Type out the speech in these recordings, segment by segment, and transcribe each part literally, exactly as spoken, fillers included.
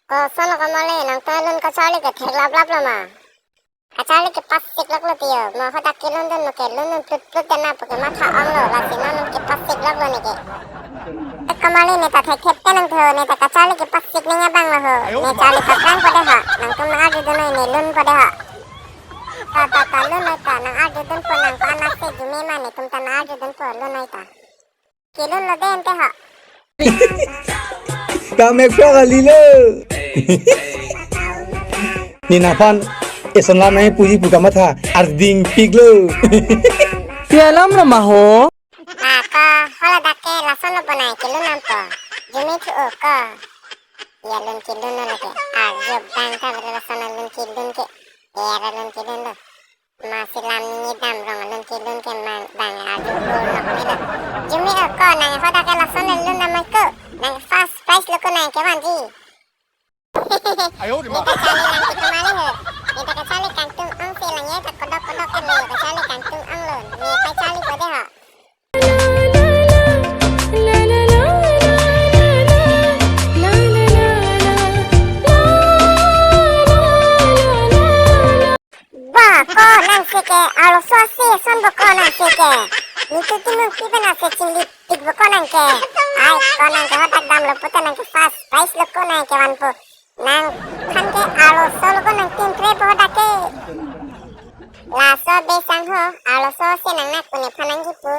Koson lo Kamali, nangtum lun kacharli ke theklap lap lo ma? Kacharli ke pasik lak lo tiyo. Mo hadak kelun dun mo kelun dun plut plut dana puke matha ong lo, lasi nang lun ke pasik lak lo neke. Eh, Kamali, ne ta thekthep ke nangthu, ne ta kacharli ke pasik ning abang lo ho. Ne charli paprang po de ho. Nangtum nang arju dun noi, ne lun po de ho. Ta ta ta lun noi ta, nang arju dun po, nang ko anak se jume ma, netum ta nang arju dun po, lun noi ta. Kelun lo den te ho. Kamek pho kali lo. Ne nangphan eson lam nangpuji pu kamatha arding pik lo. Pi alam lo ma ho? Ah, ko, hala dak ke lason lo bonai kelun nampo. Jumi thu o ko. Ya lun kelun lo lake. Ah, yo bang ta bere lason lo lun kelun ke. Ya lun kelun lo. Masi lam ni dam rong lun kelun ke man bang arju hur nok ni lo. Jumi o ko, nang hadak ke lason lun namai ko. Nang first prize lo ko nang kevanji. Ayo, di ma. Ne ta charli lang ke Kamali ho. Ne ta kacharli kangtung ong si lang ye ta kodok kodok ke lo kacharli kangtung ong lo. Ne pai charli po de ho. Ba, ko nang si ke, arloso ase ason bo ko nang si ke. Nitu timung pi pen ase chingli tik bo ko nang ke. Ai, ko nang ke hadak dam lo pute nang ke first prize lo ko nang kevanpo. Nangphan ke arloso lo ko nang tin tre po hadak ke. Laso be sang ho, arloso ase nang nak pune phan nangji pu.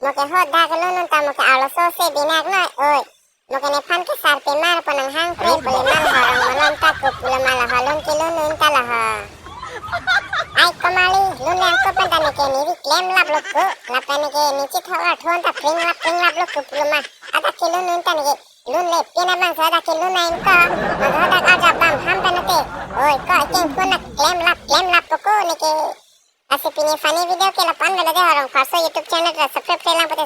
Mo ke hadak lun nun ta mo ke arloso ase binak noi, oi. Mo ke nephan ke sarpi mar po nang hang pre pule mal ho rong malom ta ko pulo mal ho lun kelun nun ta lo ho. Ai Kamali, lun le angko pen ta neke neri klem lap lo ko, lapen neke nechithok ra thon ta pring lap pring lap lo ko pulo ma. Hadak kelun nun ta neke lun le pina bang sa hadak kelun nang ko, ma hadak arjap bam ham pen te. Oi ko akeng phone na klem lap klem lap po ko neke. Lasi pini funny video ke lapu-an velo de ho rong, parso YouTube channel ta subscribe kre lang pute